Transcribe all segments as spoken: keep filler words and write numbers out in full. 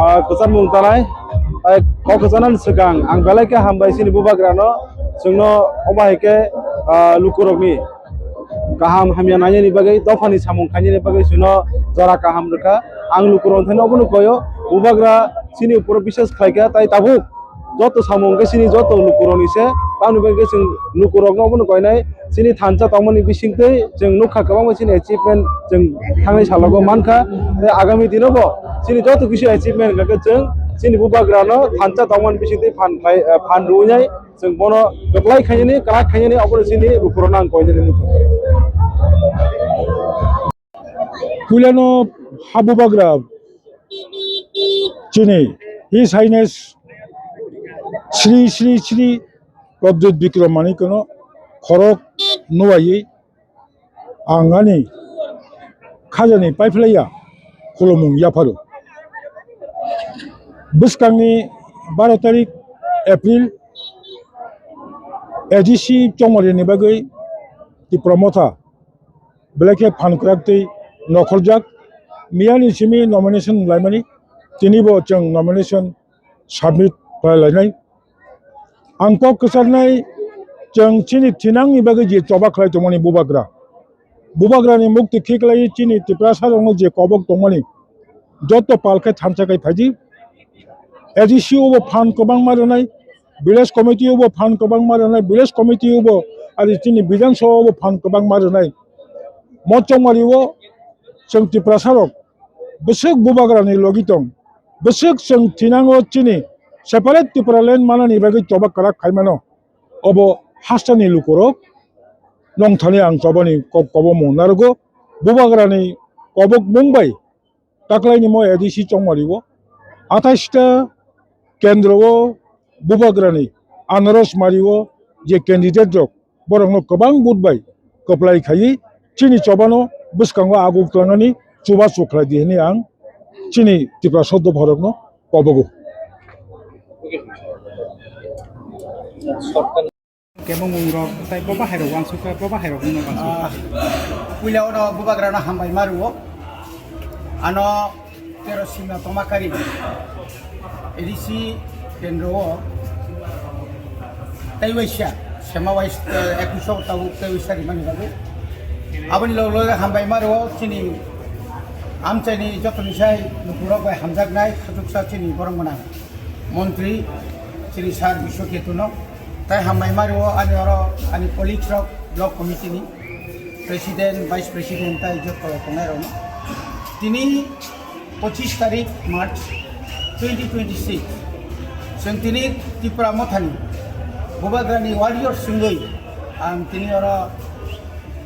Ah, kwchar mung tanai, tai kok kwcharnani swkang ang belai khe hambai chini bubagrano, chwngno omo hai khe, ah, lukurokni kaham hamya nainani bagwi, dophani samung khainani bagwi chwngno jora kaham rwkha. Ang lukurokno thaino obono koyo, bubagra chini uporo biswas khlaikha, tai tabuk joto samung khe chini joto lukurokni se, tamoni bagwi khe chwng lukurokno obono koinai, chini thansa tongmani bisingtwi chwng nukha kwbangma chini achievement chwng thangnai salogo mankha. Tei agami dinobo chini joto kisu achievement hwnkha khe chwng chini bubagrano thansa tongmani bisingtwi phan khlai, eh, phan rwnai. Chwng bono kwplai khainani, kwrak khainani, obono chini lukurokno ang koinani muchung. Puilano ha bubagra chini His Highness Shri Shri Shri Pradyut Bikram Manikno khorok nuwaiwi ang ani khajani paiphlaiya khulumung yapharo. Bwskangni baro tarik April A D C chongmarini bagwi Tipra Motha belai khe phan kwraktwi nokhorjak. Miyani simi nomination laimani, tinibo chwng nomination submit khlai lainai. Ang kok kwcharnai, chwng chini thinangni bagwi je choba khlai tongmani bubagra, bubagrani mukti khiklai chini Tiprasarokno je kobok tongmani, joto pal khe thansa khai phaidi. A D C o bo phan kwbangma rwnai, village committee o bo phan kwbangma rwnai, village committee o bo, ari chini Bidhan Sabha o bo phan kwbangma rwnai. Mo chongmari o chwng Tiprasarok bwswk bubagrani logi tong, bwswk chwng thinango chini separate Tipraland manani bagwi choba kwrak khaimano. Obo hasteni lukurok nongthani ang chobani kok kobomung narwgo. Bubagrani kobokmung bai taklaini mo A D C chongmario, athais ta kendro o bubagrani anaros mario je candidate rok, borokno kwbang vote bai kwplai khaiwi chini chobano bwskango aguk tlangnani chubachu khlai di hwnwi ang chini Tiprasa dopharokno kobogo. Kebo mung rok tai bo bahai rok uansuk kha, bo bahai rok no uansuk kha. Ah, puila oro bubagra no hambai ma rwo. Ano tero sima toma kari A D C kendro o tai waisa sema wais, eh, ekusho tabuk tai waisa rimani bagwi. Aboni log log hambai ma rwo chini amchaini joto ni sai lukurok bai hamjaknai khachuksa chini borok gwnang montri chini sir Biswaketu no. Tai hambai ma rwo ani oro ani colleagues rok Block committee ni president, vice president tai joto tongnai rok no. Tini pochisni tarik March twenty twenty-six, chwng tini Tipra Mothani Bubagrani warrior sungwi ang tini oro,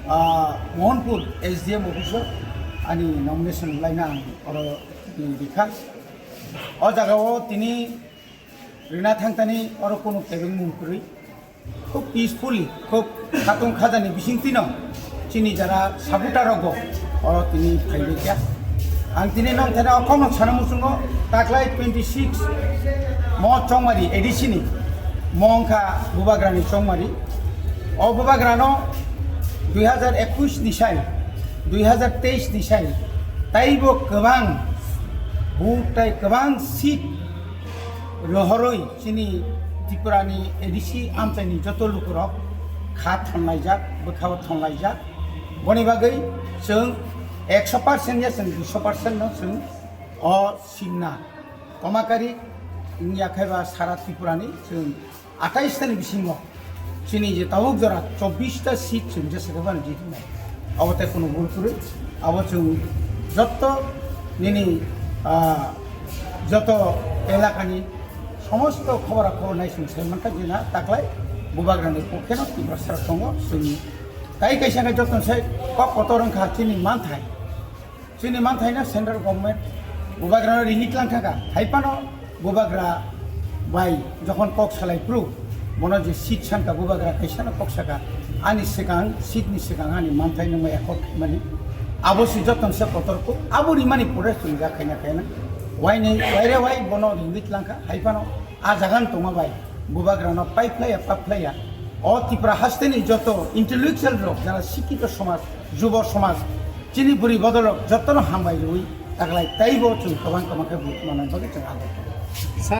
ah, Mohanpur S D M office o ani nomination laina ang oro tini rikha. O jaga o tini rina thangtani oro kunu kebengmung kwrwi. Khub peacefully, khub khatung khajani bisingtwino chini jara supporter rokbo oro tini phaibaikha. Ang tini nongthani okhorno sana muchungo taklai twenty six mo chongmari A D C ni mo wngkha Bubagrani chongmari. O Bubagrano dui hazar ekush ni sai, dui hazar teis ni sai taibo kwbang vote tai kwbang seat rohorwi chini Tripurani A D C amchaini joto lukurok kha thonlaijak, bwkhao thonlaijak. Boni bagwi chwng ekso percent ya chwng duiso percent no chwng o singna komakari wngya khaiba sara Tripurani chwng atais tani bisingo chini je tabuk jora chobbish ta seat chwng jesa khe bani jitinai. Abo tei kunu bul kwrwi. Abo chwng jotto nini, ah, joto elakani somosto khobora khobor nai chwng sai mankha jena taklai Bubagrani pokheno Tiprasa tongo chwngni. Tai kaisa khe joto sai kok kotor wngkha chini manthai. Chini manthaino central government Bubagrano rini tlang thangkha. Hai phano Bubagra bai jokhon kok salai phuru, bono je seat sankha, Bubagra kaisano kok saka, ani swkang, seat ni swkang ani manthai nungma accord khaimani. Abo se joto se kotor kuk, abo rimani pore chwng ja khaina khaina. Wainai, waire wai bono rini tlang kha. Hai phano a jaga no tongma bai Bubagrano paiphlaiya, paphlaiya. O Tipra hasteni joto intellectual rok, jara sikito somaj, jubo somaj, chini bwrwi bodol rok jotono hambai rwi taklai taibo chwng kwbang kwbang khe vote manna bagwi chwng abo.